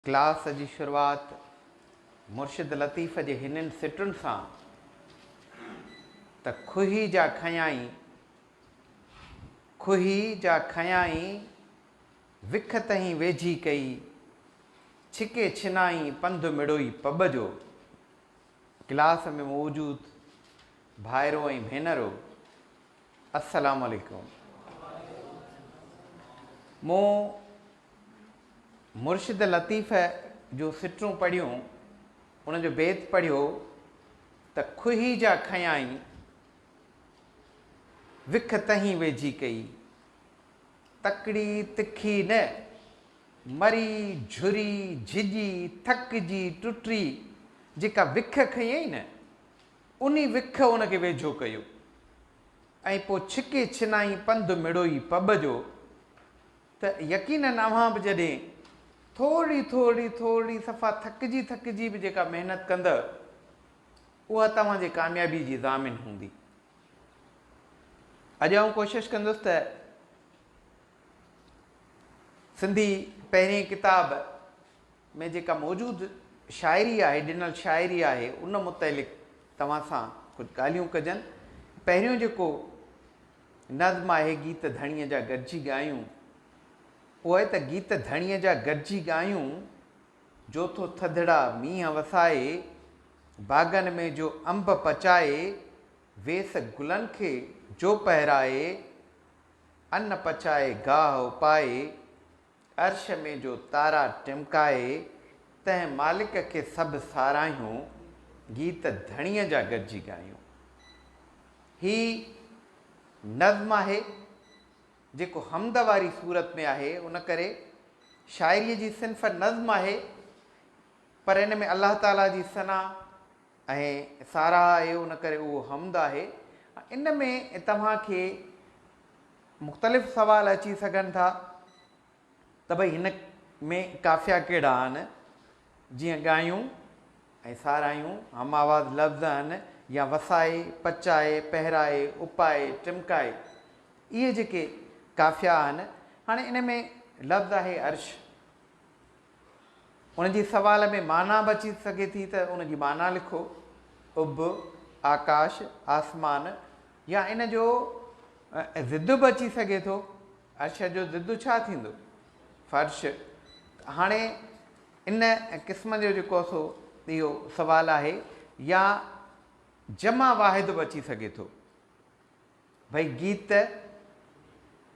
Class جي شروعات مرشد لطيف جي هنن سٽن سان ته کوهي جا کنيائين، کوهي جا کنيائين، وک تهين ويجهي ڪئي، ڇڪي ڇنائين پنڌ مڙوئي پٻ جو. ڪلاس ۾ موجود ڀائرو ۽ ڀينرو السلام عليڪم. مون مرشد لطيف جون سٽون پڙهيون، ان جو بيت پڙهيو ته کوهي جا کنيائين، وک تهين ويجهي ڪئي، تڪڙي تکي نه، مري جهري جهڄي ٿڪجي ٽٽي جيڪا وک کنيائين نه، انهي وک ان کي ويجهو ڪيو ۽ پوء ڇڪي ڇنائين پنڌ مڙوئي پٻ جو. ته يقينن اوهان به جڏهن ٿورڙي ٿورڙي ٿورڙي صفا ٿڪجي ٿڪجي به جيڪا محنت ڪندؤ اها توهان جي ڪاميابي جي ضامن هوندي. اڄ آئون ڪوشش ڪندس ته سنڌي پهرين ڪتاب ۾ جيڪا موجود شاعري آهي، ڏنل شاعري آهي ان متعلق توهان سان ڪجهه ڳالهيون ڪجن. پهريون جيڪو نظم آهي گيت ڌڻيء جا گڏجي ڳايون. اهو آهي ته گيت ڌڻيء جا گڏجي ڳايون، جو ٿو ٿڌڙا مينهن وسائي، باغن ۾ جو انب پچائي، ويس گلن کي جو پهرائي، ان پچائي گاهه اپائي، عرش ۾ جو تارا ٽمڪائي، تنهن مالڪ کي سڀ ساراهيون، گيت ڌڻيء جا گڏجي ڳايون. هي نظم آهي، جيڪو حمد واري صورت ۾ آهي، ان ڪري شاعريء جي صنف نظم آهي، پر ان ۾ الله تعاليٰ جي ثنا ۽ ساراهه آهي، ان ڪري اهو حمد آهي. ان ۾ توهان کي مختلف سوال اچي سگهن ٿا ته ڀئي هن ۾ قافيا ڪهڙا آهن، جيئن ڳايون ۽ ساراهيون هم آواز لفظ آهن يا وسائي، پچائي، پهرائي، اپائي، ٽمڪائي اهي جيڪي قافيا آهن. هاڻي ان ۾ لفظ آهي عرش. ان جي سوال ۾ معنيٰ به اچي سگهي ٿي ته ان جي معنيٰ لکو، اڀ، آڪاش، آسمان يا ان جو ضد به اچي سگهي ٿو، عرش جو ضد ڇا ٿيندو؟ فرش. هاڻي ان قسم جو جيڪو سو اهو سوال آهي يا جمع واحد به اچي سگهي ٿو. ڀئي گيت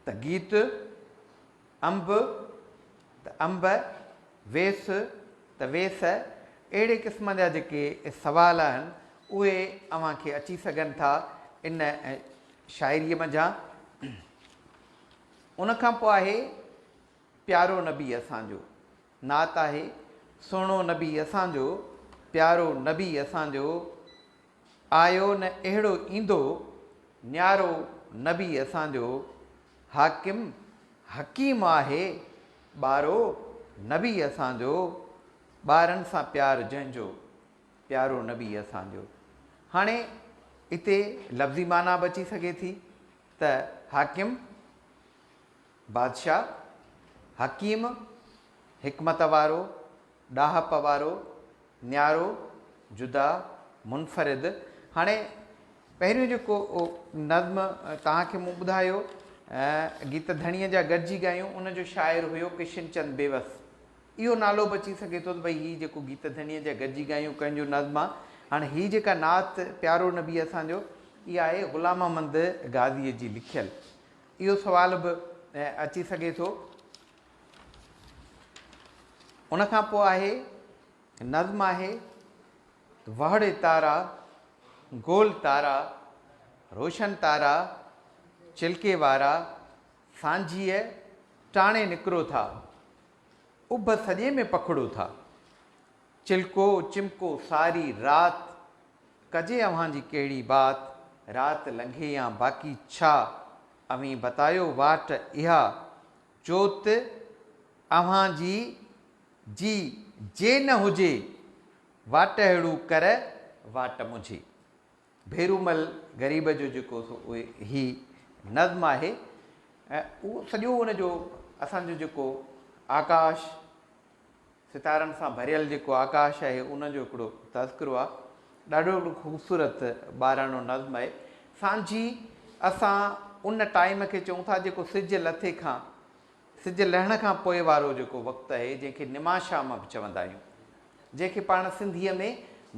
ته گيت، انب ته انب، ويس ته ويس، اهڙي قسم جا جيڪي سوال آهن اهي اوهان کي اچي سگهن ٿا ان شاعريء منجهان. ان کان پوء آهي پيارو نبي اسان جو. نعت آهي سهڻو نبي اسان جو، پيارو نبي اسان جو، آيو نه اهڙو ايندو، نيارو نبي اسان جو، حاڪم حڪيم آهي، ٻارو نبي اسان جو، ٻارن سان پيار جنهن جو، پيارو نبي اسان جو. هاڻي اتي لفظي معنيٰ به اچي سگهي ٿي ته حاڪم، بادشاهه، حڪيم، حڪمت وارو، ڏاهپ وارو، نيارو، جدا، منفرد. هاڻي پهريون جيڪو نظم توهان کي مون ٻڌايو گيت ڌڻيء جا گڏجي ڳايون ان جو شاعر هيو ڪشن چند بيوس. اهو نالو به اچي سگهي ٿو ته ڀئي هي جيڪو گيت ڌڻيء جا گڏجي ڳايون ڪنهن جو نظم آ. هاڻي هي جيڪا نعت پيارو نبي اسان جو اها آهي غلام محمد غازيء جي لکيل. اهو سوال به اچي سگهي ٿو. ان کان پوء آهي نظم آهي وهڙي تارا، گول تارا، روشن تارا، چلڪي وارا، سانجهيء ٽاڻي نڪرو ٿا، اڀ سڄي ۾ پکڙو ٿا، چلڪو چمڪو ساري رات، ڪجي اوهان جي ڪهڙي بات، رات لنگهي يا باقي ڇا، اوهين بتايو واٽ اها، جوت اوهان جي جي جي نه هجي، واٽهڙو ڪر واٽ منهنجي. ڀيرومل غريب جو جيڪو سو هي نظم آهي اهو سڄو ان جو اسان جو جيڪو آڪاش ستارن سان ڀريل جيڪو آڪاش آهي ان جو هڪڙو تذڪرو آهي. ڏاڍو هڪڙو خوبصورت ٻاراڻو نظم آهي. سانجهي اسان ان ٽائيم کي چئون ٿا جيڪو سج لٿي کان سج لهڻ کان پوء وارو جيڪو وقت آهي جنهن کي نما شام به چوندا آهيون. جنهن کي پاڻ سنڌيء ۾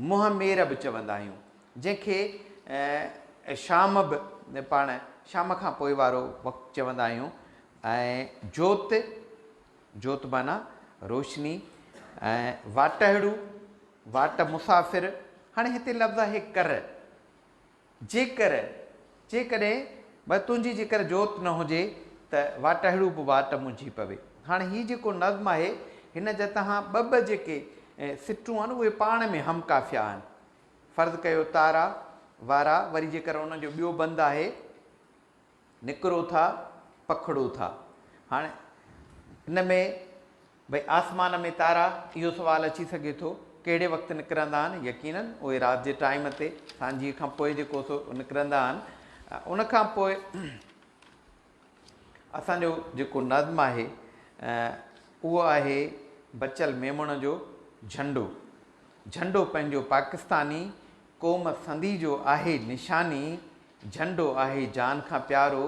منهن مير به چوندا آهيون. جنهن کي شام به پاڻ شام کان پوء وارو وقت چوندا آهيون ۽ جوت، جوت معنيٰ روشني ۽ واٽهڙو، واٽ مسافر، هاڻي هتي لفظ آهي ڪر، جيڪر، جيڪڏهن، ڀئي تنهنجي جيڪر جوت نه هجي ته واٽهڙو به واٽ منجهي پوي. هاڻي هي جيڪو نظم آهي هن جا تهان ٻه ٻه جيڪي سٽون آهن اهي پاڻ ۾ هم قافيه آهن. فرض ڪيو تارا وارا وري جيڪر ان جو ٻيو بند آهي. نڪرو ٿا پکڙو ٿا. هاڻي ان ۾ ڀئي آسمان ۾ تارا اهو سوال اچي سگهي ٿو ڪهڙي وقت نڪرندا آهن يقينن اهي رات جي ٽائيم تي سانجهيء کان پوء جيڪو سو نڪرندا آهن ان کان پوء اسان جو جيڪو نظم آهي اهو آهي بچل ميمڻ جو جهنڊو جهنڊو پنهنجو پاڪستاني قوم سندي جو آهي نشاني جهنڊو آهي جان کان پيارو،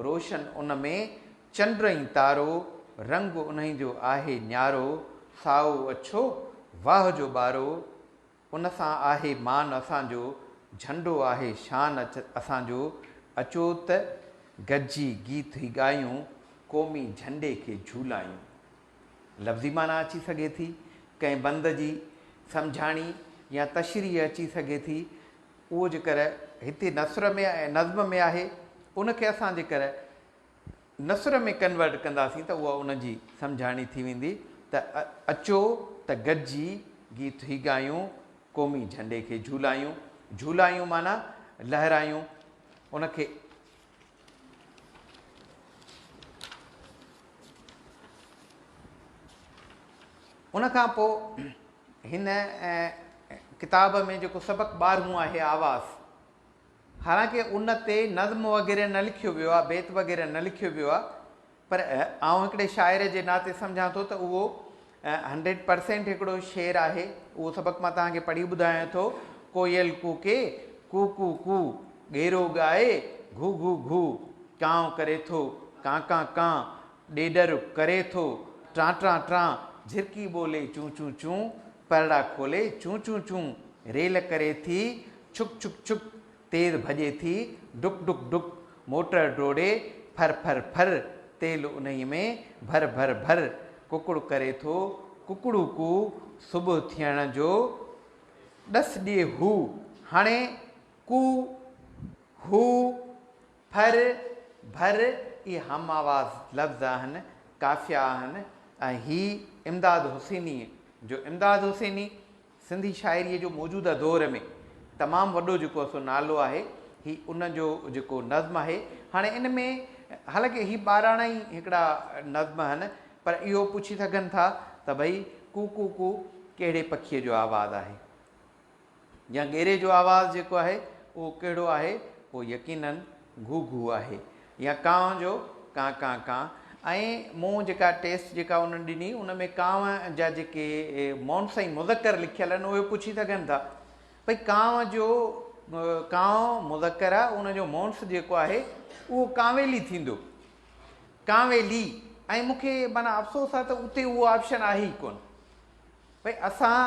روشن ان ۾ چنڊ ۽ تارو، رنگ انهي جو آهي نيارو، سائو اڇو واهه جو ٻارو، ان سان آهي مان اسان جو، جهنڊو آهي شان اسان جو، اچو ته گڏجي گيت هي ڳايون، قومي جهنڊي کي جهولايون. لفظي معنيٰ اچي سگهي ٿي، ڪنهن بند جي سمجهاڻي يا تشريح اچي سگهي ٿي، اهو جيڪر هتي نثر ۾ ۽ نظم ۾ آهي ان کي اسان جيڪر نثر ۾ ڪنورٽ ڪنداسين ته اها ان جي سمجهاڻي ٿي ويندي ته اچو ته گڏجي گيت هي ڳايون قومي جهنڊي کي جهولايون جهولايون معنيٰ لهرايون ان کي ان کان پوء هن ڪتاب ۾ جيڪو سبق ٻارهون آهي آواز حالانڪه ان تي نظم وغيره نه لکيو ويو آهي بيت وغيره نه لکيو ويو آهي پر آئون هڪڙي شاعر جي ناتي سمجهان ٿو ته اهو هنڊريڊ پرسينٽ هڪڙو شعر آهي اهو سبق مان توهان کي پڙهي ٻڌايان ٿو ڪوئل ڪوڪي ڪو ڪو ڪو ڳيرو ڳائي گهو گهو گهو ڪانء ڪري ٿو ڪان ڪان ڪان ڏيڏر ڪري ٿو ٽان ٽان ٽان، جهرڪي ٻولي چون چون چون، پرڙا کولي چون چون چون، ريل ڪري ٿي ڇڪ ڇڪ ڇڪ، تيز ڀڄي ٿي ڊڪ ڊڪ ڊڪ، موٽر ڊوڙي ڦر ڦر ڦر، تيل انهيء ۾ ڀر ڀر ڀر، ڪڪڙ ڪري ٿو ڪڪڙو ڪو، صبح ٿيڻ جو ڏس ڏي هو، هاڻي ڪو، هو، ڦر، ڀر اهي هم آواز لفظ آهن، قافيا آهن ۽ هي امداد حسينيء جو امداد حسيني سنڌي شاعريء جو موجوده دور ۾ تمام وڏو جيڪو سو نالو آهي، هي ان جو جيڪو نظم آهي. هاڻي ان ۾ حالانڪه هي ٻاراڻا ئي هڪڙا نظم آهن پر اهو پڇي سگهن ٿا ته ڀئي ڪو ڪو ڪو ڪهڙي پکيء جو آواز آهي؟ يا ڳيري جو آواز جيڪو آهي اهو ڪهڙو آهي؟ اهو يقيناً گهو گهو آهي يا ڪانء جو ڪان ڪان ڪان ۽ مون جيڪا ٽيسٽ جيڪا انهن ڏني ان ۾ ڪانء جا جيڪي مونث ۽ مذڪر لکيل آهن اهي پڇي سگهن ٿا ڀئي ڪانء جو ڪانء مذڪر آهي ان جو مونث جيڪو آهي اهو ڪانويلي ٿيندو ڪانويلي ۽ مون کي معنيٰ افسوس آهي ته اتي اهو آپشن آهي ئي ڪونه. ڀئي اسان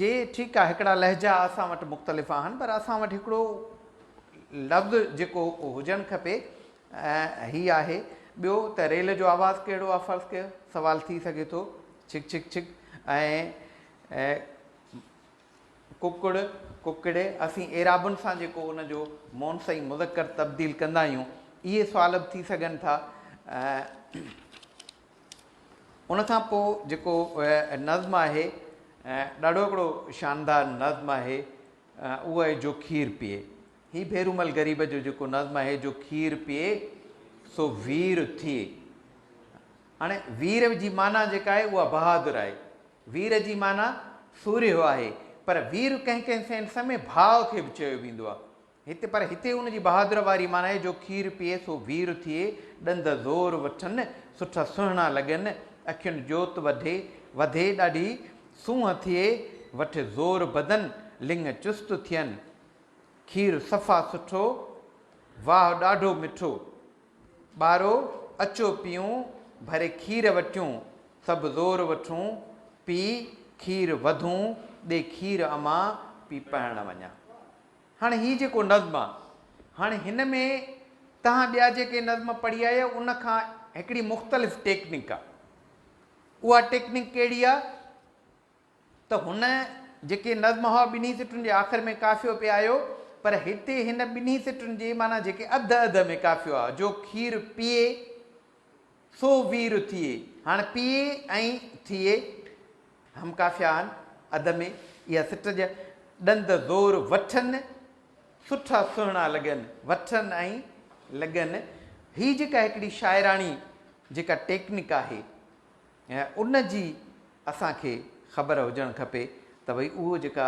جي ٺيڪ آ هڪڙا لهجا اسان وٽ مختلف آهن پر اسان وٽ هڪڙو لفظ جيڪو هجڻ کپي هي آهي ٻيو ته ريل جو آواز ڪهڙو آ فرض ڪيو سوال ٿي سگهي ٿو ڇڪ ڇڪ ڇڪ ۽ ڪڪڙ ڪڪڙي اسين اعرابن سان جيڪو ان جو مونث ۽ مذڪر تبديل ڪندا آهيون اهي سوال به ٿي سگهن ٿا. ان کان پوء جيڪو نظم آهي ڏاڍو هڪڙو شاندار نظم آهي اهو آهي جو کير پيئي. هي ڀيرومل غريب جو جيڪو نظم آهي جو کير پيئي سو وير ٿئي. هاڻي وير جي معنيٰ جيڪا آهي اها بهادر آهي. وير جي معنيٰ سورهيو آهي پر وير ڪنهن ڪنهن سينس ۾ ڀاء کي به چيو ويندو آهي. هتي پر هتي ان جي بهادر واري معنيٰ آهي جو کير پيئي سو وير ٿئي، ڏند زور وٺن، سٺا سهڻا لڳن، اکين جوت وڌي، وڌي ڏاڍي سونهن ٿئي، وٺ زور بدن، لڱ چست ٿين. کير صفا سٺو، واهه ڏاڍو مٺو. ٻارو اچو پيئون، ڀري کير وٽيون، سڀ زور وٺون، پي کير وڌون، ڏي کير امان، پي پڙهڻ وڃان. هاڻي هي جيڪو نظم آ، هاڻي هن ۾ توهان ٻيا جيڪي نظم پڙهي آيا آهيو ان کان هڪڙي مختلف ٽيڪنڪ آ. اها ٽيڪنڪ ڪهڙي آ ته هن جيڪي نظم هئا ٻنهي سٽن جي آخر ۾ قافيو پئي آيو پر هتي هن ٻنهي سٽن جي معنيٰ جيڪي اڌ اڌ ۾ قافيو آ، جو کير پيئي سو وير ٿئي، هاڻ پيئي ۽ ٿئي هم قافيا آهن، اڌ ۾ اها سٽ جا ڏند زور وٺن، سٺا سهڻا لڳن، وٺن ۽ لڳن، هي جيڪا هڪڙي شاعراڻي جيڪا ٽيڪنڪ آهي ان جي اسان کي خبر هجڻ کپي ته ڀئي اهو جيڪا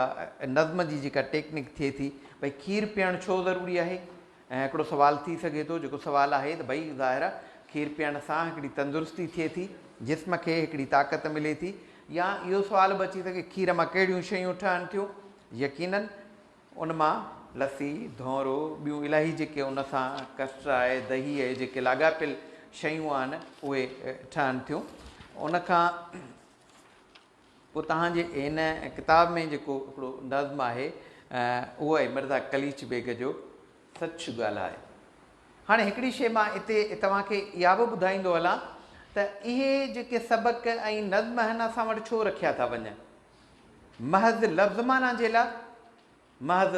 نظم جي جيڪا ٽيڪنڪ ٿئي ٿي ڀئي کير پيئڻ ڇو ضروري آهي ۽ هڪڙو سوال ٿي سگهي ٿو جيڪو سوال آهي ته ڀئي ظاهر آهي کير پيئڻ سان هڪڙي تندرستي ٿئي ٿي جسم کي هڪڙي طاقت ملي ٿي يا اهو سوال به اچي سگهي کير مان ڪهڙيون شيون ٺهن ٿيون يقينن ان مان لسي، ڌونئرو، ٻيون الاهي جيڪي ان سان ڪسٽر آهي، دهي اهي جيڪي لاڳاپيل شيون آهن اهي ٺهن ٿيون. ان کان پوء توهان جي هن ڪتاب ۾ جيڪو هڪڙو نظم آهي اهو آهي مرزا قليچ بيگ جو سچ ڳالهاء. هاڻي هڪڙي شيء مان اتي توهان کي اها به ٻڌائيندو هلان ته اهي جيڪي سبق ۽ نظم آهن اسان وٽ ڇو رکيا ٿا وڃن؟ محض لفظ معنيٰ جي لاء؟ محض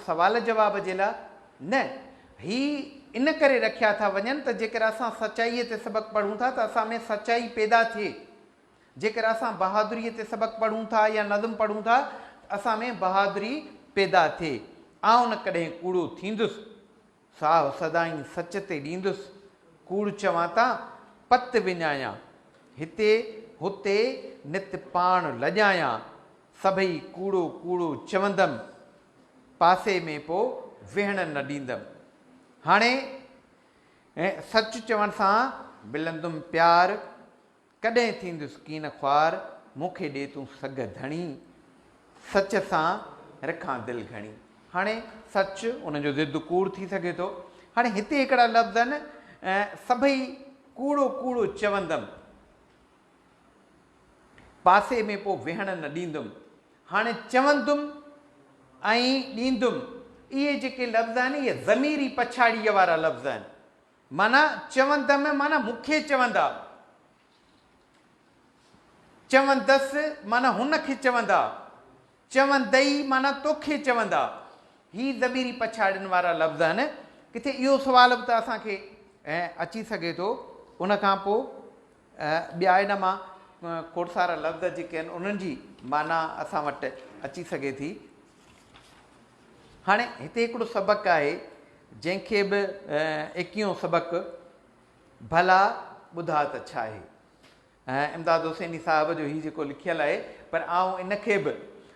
سوال جواب جي لاء؟ نه، هي ان ڪري رکيا ٿا وڃن ته جيڪر اسان سچائيء تي سبق پڙهون ٿا ته اسان ۾ سچائي پيدا ٿئي. جيڪر اسان بهادريء تي سبق پڙهون ٿا يا نظم پڙهون ٿا ته اسان ۾ بهادري پيدا ٿئي. آئون نه ڪڏهن ڪوڙو ٿيندس. ساهه سدائين سچ تي ڏيندس، ڪوڙ چوان تان پت وڃايان، هتي هتي نت پاڻ لڄايان، سڀئي ڪوڙو ڪوڙو چوندم، پاسي ۾ پو ويهڻ نه ڏيندم. هاڻي سچ چوڻ سان ملندم پيار، ڪڏهن ٿيندس ڪين خوار، مون کي ڏي تون سگهه ڌڻي، سچ سان رکان دل گهڻي. هاڻي سچ ان جو ضد ڪوڙ ٿي سگهي ٿو. هاڻي هتي هڪڙا لفظ آهن سڀئي ڪوڙو ڪوڙو چوندم، پاسي ۾ پوء ويهڻ نه ڏيندم. هاڻي چوندم ۽ ڏيندم اهي جيڪي لفظ آهن اهي ضميري پڇاڙيء وارا لفظ آهن. معنيٰ چوندم معنيٰ مون کي چوندا، چوندس معنيٰ هن کي چوندا، چوندئي معنيٰ توکي چوندا. هي ضميري پڇاڙين وارا لفظ آهن. ڪٿي اهو سوال به ته اسان کي اچي سگهي ٿو. ان کان پوء ٻيا ان مان کوڙ سارا لفظ جيڪي آهن انهن جي معنيٰ اسان وٽ اچي سگهي ٿي. هاڻي هتي هڪڙو سبق آهي جنهن کي به ايڪيهون سبق ڀلا ٻڌاء ته ڇا آهي؟ امداد حسيني صاحب جو هي جيڪو لکيل آهي پر آئون ان کي به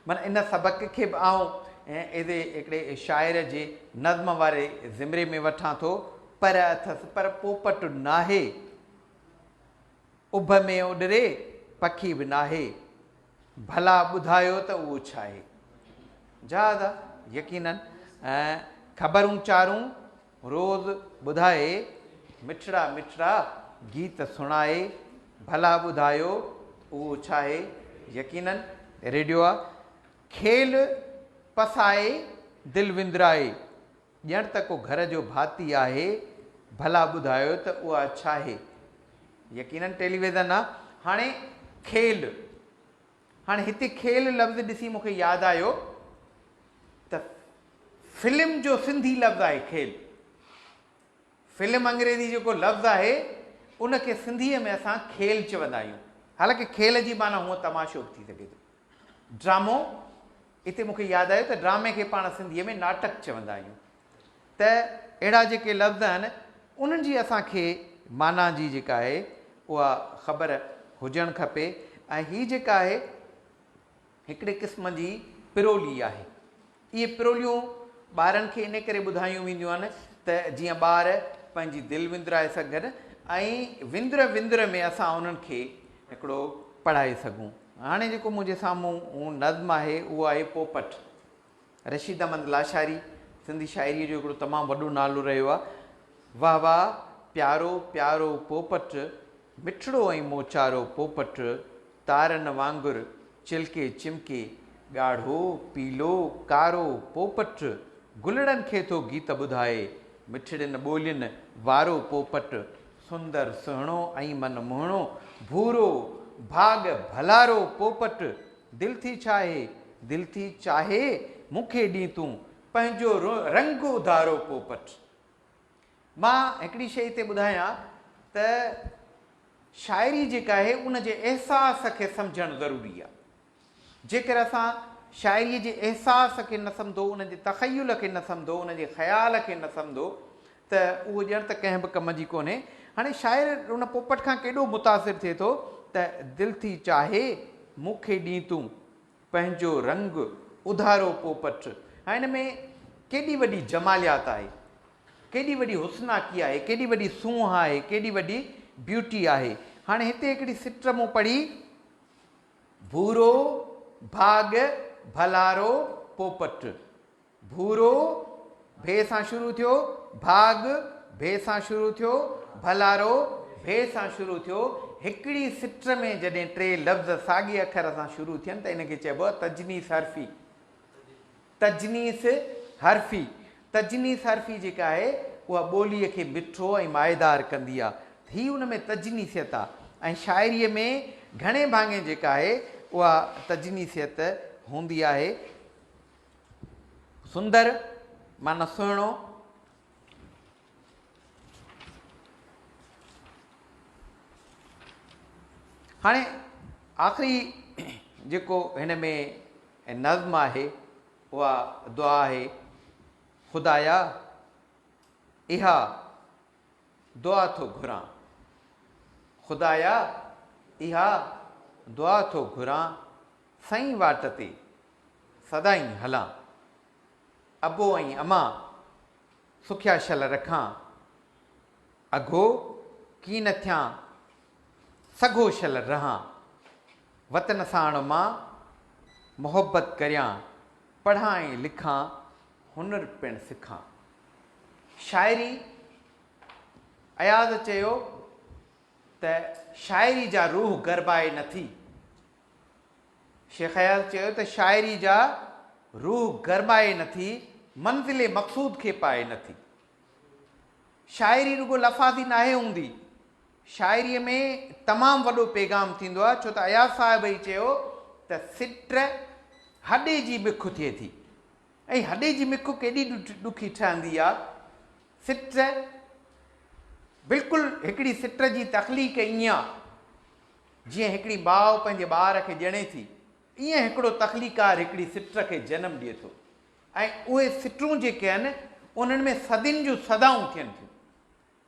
معنيٰ ان سبق کي به آئون ايز اي هڪڙي شاعر جي نظم واري زمري ۾ وٺان ٿو پر اٿس پر پوپٽ ناهي اڀ ۾ اڏري پکي به ناهي ڀلا ٻڌايو ته اهو ڇاهي؟ جهاز آ يقينن ۽ خبرون چارون روز ٻڌائي، مٺڙا مٺڙا گيت سڻائي، ڀلا ٻڌايو اهو ڇاهي؟ يقينن ريڊيو آ. کيل پسائي دل وندرائي، ڄڻ ته ڪو گهر جو ڀاتي آهي، ڀلا ٻڌايو ته اها ڇاهي؟ يقينن ٽيليويزن آ. هاڻي کيل، هاڻي هتي کيل لفظ ڏسي مون کي ياد آيو ته فلم جو سنڌي لفظ آهي کيل. فلم انگريزي جيڪو لفظ آهي ان کي سنڌيء ۾ اسان کيل چوندا آهيون. حالانڪه کيل جي معنيٰ هونء تماشو به ٿي سگهي ٿو. ڊرامو، اتي مون کي ياد آيو ته ڊرامي کي پاڻ سنڌيء ۾ ناٽڪ چوندا آهيون ته اهڙا جيڪي لفظ آهن انهن جي اسان کي معنيٰ جي جيڪا آهي اها خبر هجڻ کپي ۽ هي جيڪا آهي هڪڙي قسم جي پرولي آهي. اهي پروليون ٻارن کي ان ڪري ٻڌايون وينديون آهن ته جيئن ٻار پنهنجي دل وندرائي سگهن ۽ وندر وندر ۾ اسان انهن کي هڪڙو پڙهائي سگهون. هاڻي جيڪو منهنجي سامهون نظم آهي اهو آهي پوپٽ. رشيد احمد لاشاري سنڌي شاعريء جو هڪڙو تمام وڏو نالو رهيو آهي. واه واه پيارو پيارو پوپٽ، مٺڙو ۽ موچارو پوپٽ، تارن وانگر چلڪي چمڪي، ڳاڙهو، پيلو، ڪارو پوپٽ، گلڙن کي ٿو گيت ٻڌائي، مٺڙين ٻولين وارو پوپٽ، سندر سهڻو ۽ من موهڻو، ڀورو، ڀاڳ ڀلارو پوپٽ، دل ٿي چاهي، دل ٿي چاهي، مون کي ڏين تون، پنهنجو رنگ اڌارو پوپٽ. مان هڪڙي شيء هتي ٻڌايان ته شاعري جيڪا آهي ان جي احساس کي سمجهڻ ضروري آهي. جيڪر اسان شاعريء جي احساس کي نه سمجهو، ان جي تخيل کي نه سمجهو، ان جي خيال کي نه سمجهو ته اهو ڄڻ ته ڪنهن به ڪم جي ڪونهي. هاڻي شاعر ان پوپٽ کان ڪيڏو متاثر ٿئي ٿو ته دل ٿي چاهي مون کي ڏين تون پنهنجو رنگ اڌارو پوپٽ. هاڻي ان ۾ ڪيڏي وڏي جماليات آهي، ڪيڏي وڏي حسناڪي آهي، ڪيڏي وڏي سونهن آهي، ڪيڏي وڏي بيوٽي آهي. هاڻي هتي هڪڙي سٽ مون پڙهي. ڀورو، ڀاڳ، ڀلارو، پوپٽ. ڀورو، ڀي سان شروع ٿيو، ڀاڳ، ڀي سان شروع ٿيو، ڀلارو، ڀي سان شروع ٿيو. هڪڙي سٽ ۾ جڏهن ٽي لفظ ساڳئي اکر سان شروع ٿين ته ان کي چئبو آهي تجنيس حرفي. تجنيس حرفي، تجنيس حرفي جيڪا آهي اها ٻوليء کي مٺو ۽ مائيدار ڪندي آهي. هي ان ۾ تجنيسيت آهي ۽ شاعريء ۾ گهڻي ڀاڱي جيڪا آهي اها تجنيسيت هوندي آهي. سندر معنيٰ سهڻو. هاڻي آخري جيڪو هن ۾ نظم آهي اها دعا آهي، خدايا اها دعا ٿو گهران، خدايا اها دعا ٿو گهران، سائين واٽ تي سدائين هلان، ابو ۽ امان سکيا شل رکان، اگهو ڪين ٿيان سگهو شل رهان، وطن ساڻ مان محبت ڪريان، پڙهان ۽ لکان، هنر پڻ سکان. شاعري، اياز چيو ته شاعري جا روح گربائي نه ٿي. شيخ اياز چيو ته شاعري جا روح گرمائي نه ٿي، منزل مقصود کي پائي نه ٿي. شاعري رڳو لفاظي ناهي هوندي، شاعريء ۾ تمام وڏو پيغام ٿيندو آهي، ڇو ته اياز صاحب ئي چيو ته سٽ هڏي جي مک ٿئي ٿي ۽ هڏي جي مک ڪيڏي ڏکي ٺهندي آهي. سٽ بلڪل هڪڙي سٽ جي تخليق ائين آهي جيئن هڪڙي ماء پنهنجي ٻار کي ڄڻي ٿي، ائين هڪڙو تخليقار هڪڙي سٽ کي جنم ڏئي ٿو ۽ اهي سٽون جيڪي آهن، انهن ۾ صدين جون صدائون ٿين ٿيون.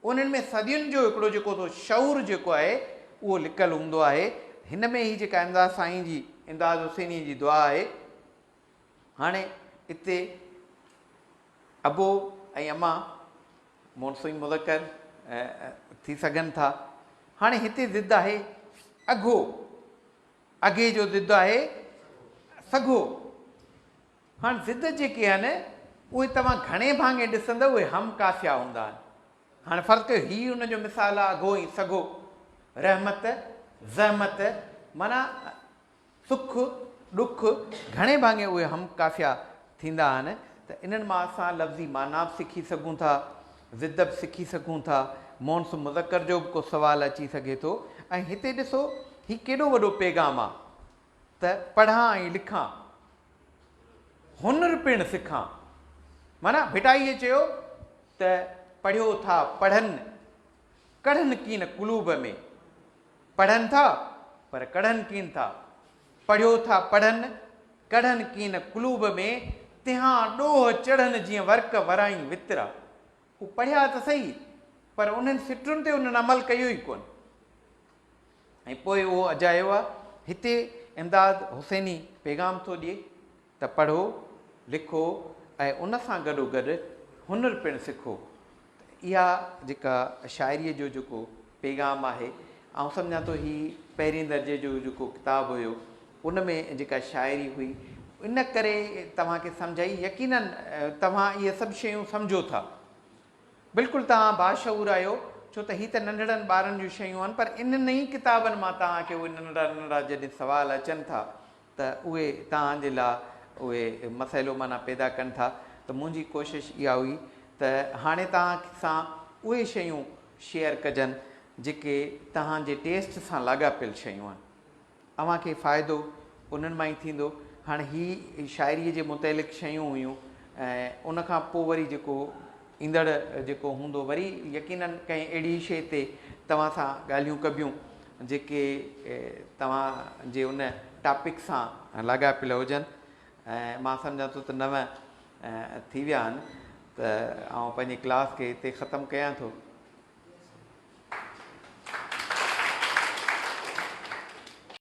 انهن ۾ صدين جو هڪڙو جيڪو سو شعور جيڪو آهي، اهو لڪل هوندو آهي. هن ۾ هي جيڪا امداد سائين جي، امداد حسينيء جي دعا آهي. هاڻي اتي ابو ۽ امان مونث ۽ مذڪر ٿي سگهن ٿا. هاڻي هتي ضد آهي اگهو، اگهي جو ضد آهي سگهو. هاڻ ضد جيڪي آهن اهي توهان گهڻي ڀاڱي ڏسندؤ اهي هم قافيه هوندا آهن. هاڻي فرض ڪيو هي ان جو مثال آهي اگهو ۽ سگهو، رحمت، زحمت معنيٰ سک، ڏک، گهڻي ڀاڱي اهي هم قافيا ٿيندا آهن ته انهن مان اسان لفظي معنيٰ به سکي سگهون ٿا، ضد به سکي سگهون ٿا، مونث مذڪر جو به ڪو سوال اچي سگهي ٿو ۽ هتي ڏسو هي ڪيڏو وڏو پيغام آ ته پڙهان ۽ لکان، هنر پڻ سکان. معنيٰ ڀٽائيء چيو ته پڙهيو ٿا پڙهن، ڪڙهن ڪين قلوب ۾. پڙهن ٿا پر ڪڙهن ڪين ٿا، پڙهيو ٿا پڙهن، ڪڙهن ڪين قلوب ۾، تنهان ڏوهه چڙهن جيئن ورق ورائين وترا. هو پڙهيا ته سهي پر انهن سٽن تي انهن عمل ڪيو ئي ڪونه ۽ پوء اهو اجايو آ. هتي امداد حسيني پيغام ٿو ڏئي ته پڙهو، لکو ۽ ان سان گڏوگڏ هنر پڻ سکو ته اها جيڪا شاعريء جو جيڪو پيغام آهي آئون سمجهان ٿو هي پهرين درجي جو جيڪو ڪتاب هيو ان ۾ جيڪا شاعري هئي ان ڪري توهان کي سمجهائي يقينن توهان اهي سڀ شيون سمجهو ٿا بلڪل توهان باشعور آهيو ڇو ته هي ته ننڍڙن ٻارن جون شيون آهن پر انهن ئي ڪتابن مان توهان کي اهي ننڍڙا ننڍڙا جڏهن سوال اچن ٿا ته اهي توهان جي لاء اهي مسئلو معنيٰ پيدا ڪن ٿا ته منهنجي ڪوشش اها هئي ته هاڻي توهان سان اهي شيون شيئر ڪجن جيڪي توهان جي ٽيسٽ سان لاڳاپيل شيون آهن. اوهان کي فائدو انهن مان ئي ٿيندو. هاڻي هي شاعريء جي متعلق شيون هيون ۽ ان کان پوء وري جيڪو ايندڙ جيڪو هوندو وري يقينن ڪنهن اهڙي شيء تي توهان سان ڳالهيون ڪبيون جيڪي توهان جي ان ٽاپڪ سان لاڳاپيل هجن ۽ مان سمجهان ٿو ته نو ٿي ويا آهن ته آئون پنهنجي ڪلاس کي هتي ختم ڪيان ٿو.